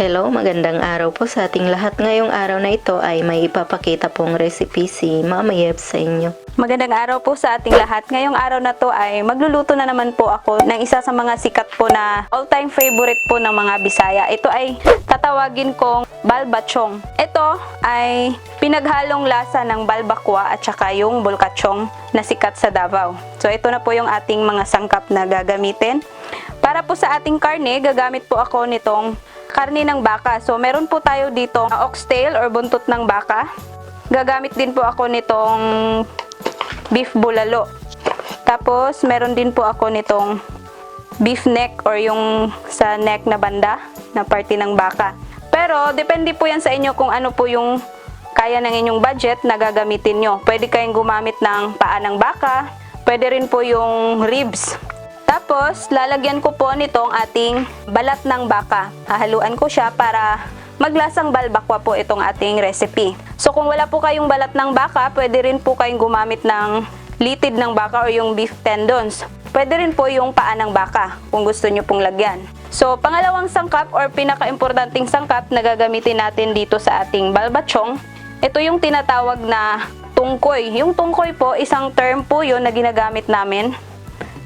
Hello, magandang araw po sa ating lahat. Ngayong araw na ito ay may ipapakita pong recipe si Mama Yeb sa inyo. Magandang araw po sa ating lahat. Ngayong araw na to ay magluluto na naman po ako ng isa sa mga sikat po na all-time favorite po ng mga Bisaya. Ito ay tatawagin kong balbachong. Ito ay pinaghalong lasa ng balbakwa at saka yung bulkachong na sikat sa Davao. So ito na po yung ating mga sangkap na gagamitin. Para po sa ating karne, gagamit po ako nitong karne ng baka. So meron po tayo dito oxtail or buntot ng baka. Gagamit din po ako nitong beef bulalo. Tapos, meron din po ako nitong beef neck or yung sa neck na banda na parte ng baka. Pero, depende po yan sa inyo kung ano po yung kaya ng inyong budget na gagamitin nyo. Pwede kayong gumamit ng paa ng baka, pwede rin po yung ribs. Tapos, lalagyan ko po nitong ating balat ng baka. Hahaluan ko siya para maglasang balbakwa po itong ating recipe. So kung wala po kayong balat ng baka, pwede rin po kayong gumamit ng litid ng baka or yung beef tendons. Pwede rin po yung paa ng baka kung gusto nyo pong lagyan. So pangalawang sangkap or pinakaimportanteng sangkap na gagamitin natin dito sa ating balbachong, ito yung tinatawag na tungkoy. Yung tungkoy po, isang term po yun na ginagamit namin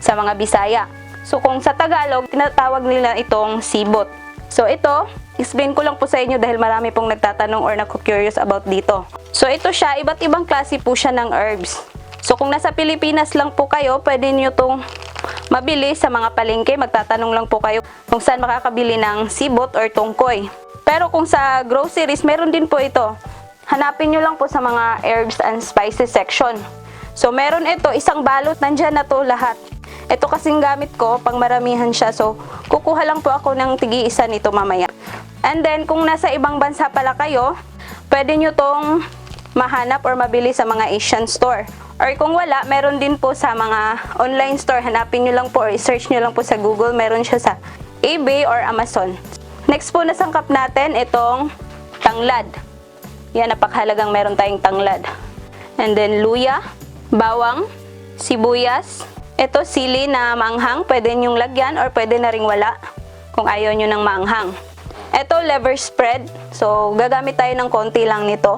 sa mga Bisaya. So kung sa Tagalog, tinatawag nila itong sibot. So ito, explain ko lang po sa inyo dahil marami pong nagtatanong or naku-curious about dito. So ito siya, iba't ibang klase po siya ng herbs. So kung nasa Pilipinas lang po kayo, pwede nyo itong mabili sa mga palengke. Magtatanong lang po kayo kung saan makakabili ng sibot or tungkoy. Pero kung sa groceries, meron din po ito. Hanapin nyo lang po sa mga herbs and spices section. So meron ito, isang balot, nandyan na to lahat. Ito kasing gamit ko, pang maramihan siya. So kukuha lang po ako ng tigi-isa nito mamaya. And then kung nasa ibang bansa pala kayo, pwede nyo tong mahanap or mabili sa mga Asian store. Or kung wala, meron din po sa mga online store. Hanapin nyo lang po or search nyo lang po sa Google. Meron siya sa eBay or Amazon. Next po na sangkap natin, itong tanglad. Yan, napakahalagang meron tayong tanglad. And then luya, bawang, sibuyas. Ito, sili na maanghang. Pwede nyong lagyan or pwede na ring wala kung ayaw nyo ng maanghang. Ito, liver spread. So, gagamit tayo ng konti lang nito.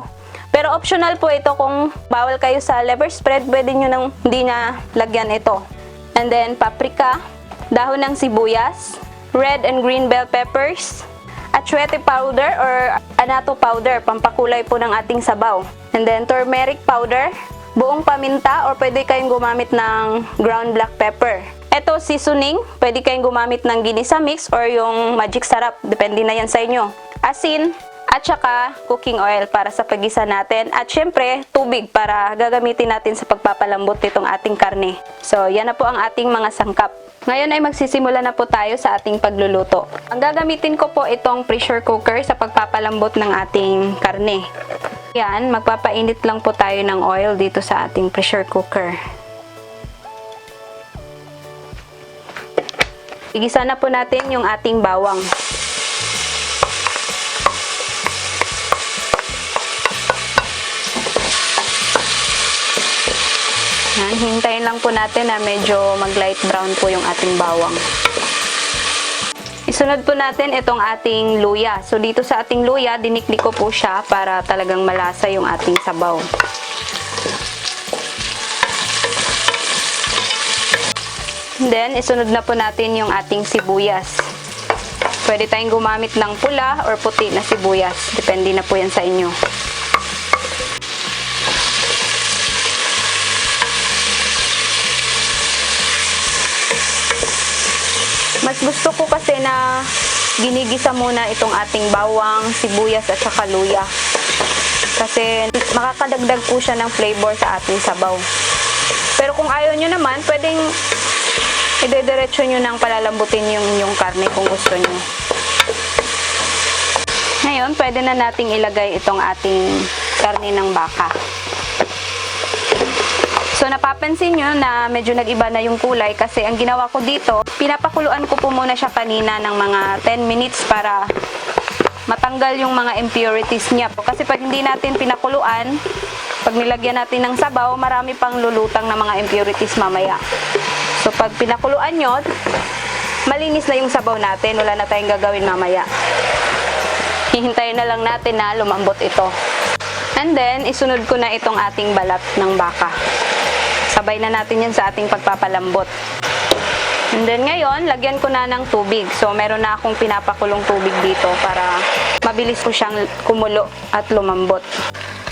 Pero optional po ito kung bawal kayo sa liver spread, pwede nyo nang hindi na lagyan ito. And then, paprika, dahon ng sibuyas, red and green bell peppers, atsuete powder or anato powder, pampakulay po ng ating sabaw. And then turmeric powder, buong paminta or pwede kayong gumamit ng ground black pepper. Ito seasoning, pwede kayong gumamit ng ginisa mix or yung magic sarap, depende na yan sa inyo. Asin, at saka cooking oil para sa paggisa natin. At syempre, tubig para gagamitin natin sa pagpapalambot nitong ating karne. So, yan na po ang ating mga sangkap. Ngayon ay magsisimula na po tayo sa ating pagluluto. Ang gagamitin ko po itong pressure cooker sa pagpapalambot ng ating karne. Yan, magpapainit lang po tayo ng oil dito sa ating pressure cooker. Igisa na po natin yung ating bawang. Yan, hintayin lang po natin na medyo mag-light brown po yung ating bawang. Isunod po natin itong ating luya. So dito sa ating luya, dinikdik ko po siya para talagang malasa yung ating sabaw. Then, isunod na po natin yung ating sibuyas. Pwede tayong gumamit ng pula or puti na sibuyas. Depende na po yan sa inyo. Mas gusto ko kasi na ginigisa muna itong ating bawang, sibuyas at saka luya. Kasi makakadagdag po siya ng flavor sa ating sabaw. Pero kung ayaw nyo naman, pwedeng idediretso nyo nang palalambutin yung inyong karne kung gusto nyo. Ngayon, pwede na nating ilagay itong ating karne ng baka. So napapansin nyo na medyo nag-iba na yung kulay kasi ang ginawa ko dito, pinapakuluan ko po muna siya kanina ng mga 10 minutes para matanggal yung mga impurities niya. Kasi pag hindi natin pinakuluan, pag nilagyan natin ng sabaw, marami pang lulutang na mga impurities mamaya. So pag pinakuluan nyo, malinis na yung sabaw natin. Wala na tayong gagawin mamaya. Hihintayin na lang natin na lumambot ito. And then, isunod ko na itong ating balat ng baka. Sabay na natin yan sa ating pagpapalambot. And then ngayon, lagyan ko na ng tubig. So, meron na akong pinapakulong tubig dito para mabilis ko siyang kumulo at lumambot.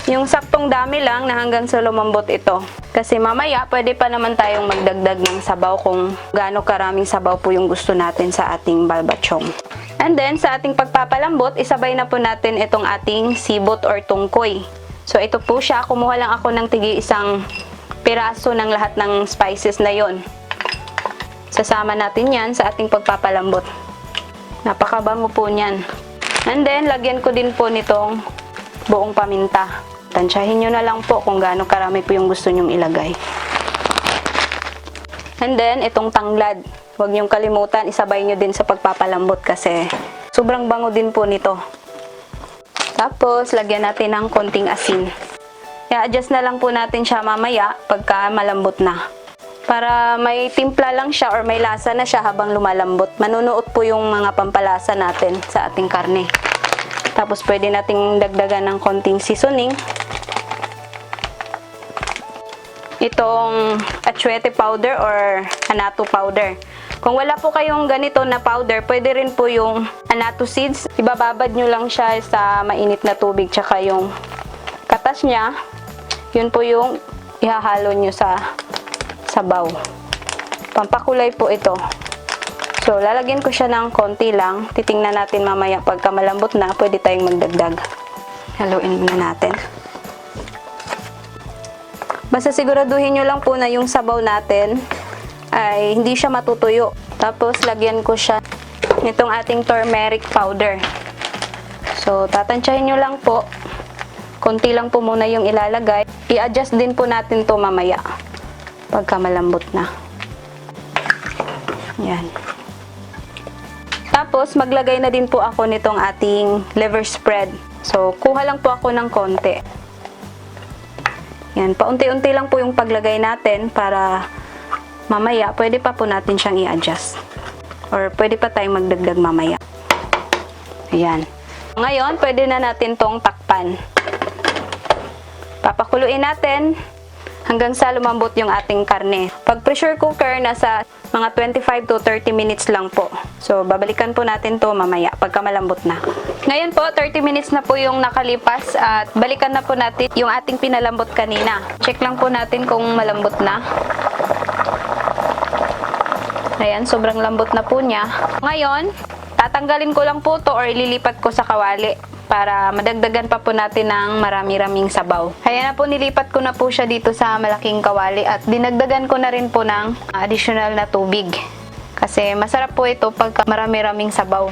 Yung saktong dami lang na hanggang sa lumambot ito. Kasi mamaya, pwede pa naman tayong magdagdag ng sabaw kung gaano karaming sabaw po yung gusto natin sa ating balbachong. And then, sa ating pagpapalambot, isabay na po natin itong ating sibot or tungkoy. So, ito po siya. Kumuha lang ako ng tigi isang piraso ng lahat ng spices na yon. Sasama natin yan sa ating pagpapalambot. Napakabango po niyan. And then, lagyan ko din po nitong buong paminta. Tansyahin nyo na lang po kung gaano karami po yung gusto nyong ilagay. And then, itong tanglad. Huwag niyong kalimutan, isabay nyo din sa pagpapalambot kasi sobrang bango din po nito. Tapos, lagyan natin ng konting asin. I-adjust na lang po natin siya mamaya pagka malambot na. Para may timpla lang siya or may lasa na siya habang lumalambot. Manunuot po yung mga pampalasa natin sa ating karne. Tapos pwede nating dagdagan ng konting seasoning. Itong atsuete powder or anato powder. Kung wala po kayong ganito na powder, pwede rin po yung anato seeds. Ibababad nyo lang siya sa mainit na tubig tsaka yung katas niya, yun po yung ihahalo nyo sa sabaw. Pampakulay po ito. So, lalagyan ko siya ng konti lang. Titingnan natin mamaya pagka malambot na, pwede tayong magdagdag. Haluin muna natin. Basta siguraduhin nyo lang po na yung sabaw natin ay hindi siya matutuyo. Tapos, lagyan ko siya nitong ating turmeric powder. So, tatansyahin nyo lang po. Konti lang po muna yung ilalagay. I-adjust din po natin to mamaya pagka malambot na. Yan. Tapos, maglagay na din po ako nitong ating liver spread. So, kuha lang po ako ng konti. Yan, paunti-unti lang po yung paglagay natin para mamaya pwede pa po natin siyang i-adjust. Or pwede pa tayong magdagdag mamaya. Ayan. Ngayon, pwede na natin tong takpan. Papakuluin natin hanggang sa lumambot yung ating karne. Pag pressure cooker, nasa mga 25 to 30 minutes lang po. So, babalikan po natin to mamaya pagka malambot na. Ngayon po, 30 minutes na po yung nakalipas at balikan na po natin yung ating pinalambot kanina. Check lang po natin kung malambot na. Ayan, sobrang lambot na po niya. Ngayon, tatanggalin ko lang po to or ililipat ko sa kawali para madagdagan pa po natin ng marami-raming sabaw. Ayan na po, nilipat ko na po siya dito sa malaking kawali at dinagdagan ko na rin po ng additional na tubig. Kasi masarap po ito pag marami-raming sabaw.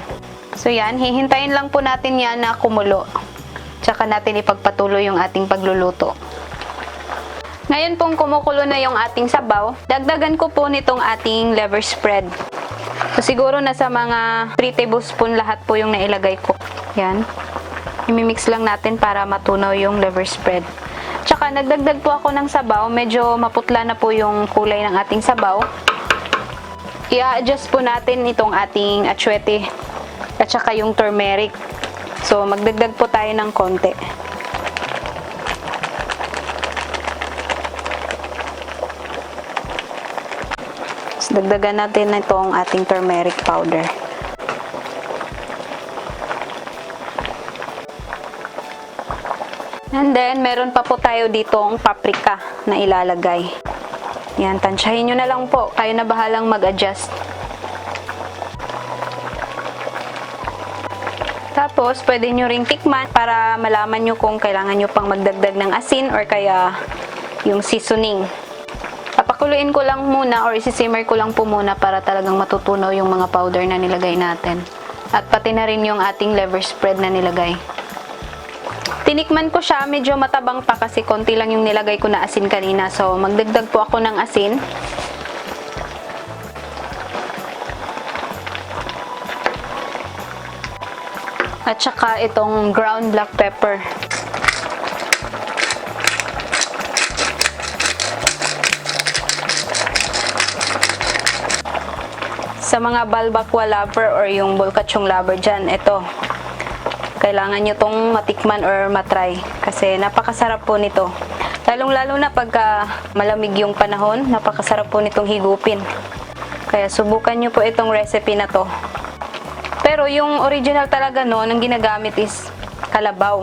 So yan, hihintayin lang po natin yan na kumulo. Tsaka natin ipagpatuloy yung ating pagluluto. Ngayon pong kumukulo na yung ating sabaw, dagdagan ko po nitong ating liver spread. So siguro nasa mga 3 tablespoon lahat po yung nailagay ko. Yan. Imimix lang natin para matunaw yung liver spread. Tsaka nagdagdag po ako ng sabaw. Medyo maputla na po yung kulay ng ating sabaw. I-adjust po natin itong ating atsuete at saka yung turmeric. So magdagdag po tayo ng konti. Tapos dagdagan natin itong ating turmeric powder. And then, meron pa po tayo ditong paprika na ilalagay. Yan, tansyahin nyo na lang po. Kayo na bahalang mag-adjust. Tapos, pwede nyo ring tikman para malaman nyo kung kailangan nyo pang magdagdag ng asin or kaya yung seasoning. Papakuluin ko lang muna or isi-simmer ko lang po muna para talagang matutunaw yung mga powder na nilagay natin. At pati na rin yung ating liver spread na nilagay. Tinikman ko siya, medyo matabang pa kasi konti lang yung nilagay ko na asin kanina. So, magdagdag po ako ng asin. At saka itong ground black pepper. Sa mga balbakwa lover or yung bulkachong lover dyan, ito. Kailangan nyo tong matikman or matry kasi napakasarap po nito. Lalong-lalo na pagka malamig yung panahon, napakasarap po nitong higupin. Kaya subukan nyo po itong recipe na to. Pero yung original talaga noon, ang ginagamit is kalabaw.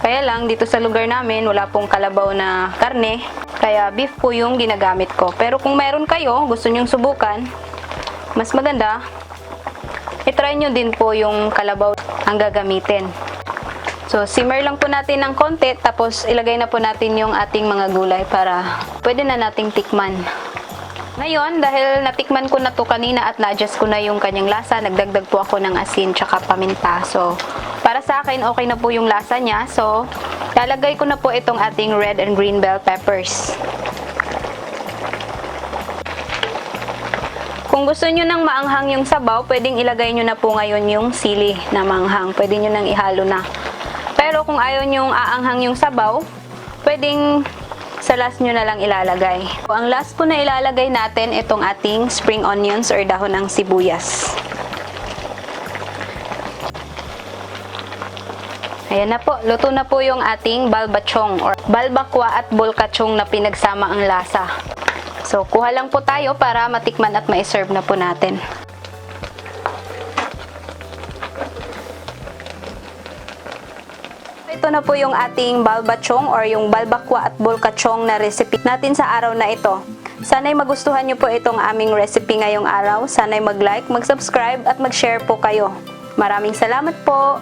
Kaya lang, dito sa lugar namin, wala pong kalabaw na karne. Kaya beef po yung ginagamit ko. Pero kung meron kayo, gusto nyong subukan, mas maganda, itry nyo din po yung kalabaw ang gagamitin. So, simmer lang po natin ng konti, tapos ilagay na po natin yung ating mga gulay para pwede na nating tikman. Ngayon, dahil natikman ko na to kanina at na-adjust ko na yung kanyang lasa, nagdagdag po ako ng asin tsaka paminta. So, para sa akin, okay na po yung lasa niya. So, lalagay ko na po itong ating red and green bell peppers. Kung gusto nyo ng maanghang yung sabaw, pwedeng ilagay nyo na po ngayon yung sili na maanghang. Pwede nyo nang ihalo na. Pero kung ayaw nyo aanghang yung sabaw, pwedeng sa last nyo na lang ilalagay. Ang last po na ilalagay natin, itong ating spring onions or dahon ng sibuyas. Ayan na po, luto na po yung ating balbachong or balbakwa at bulkachong na pinagsama ang lasa. So, kuha lang po tayo para matikman at ma-serve na po natin. Ito na po yung ating balbachong or yung balbakwa at bulkachong na recipe natin sa araw na ito. Sana'y magustuhan niyo po itong aming recipe ngayong araw. Sana'y mag-like, mag-subscribe at mag-share po kayo. Maraming salamat po!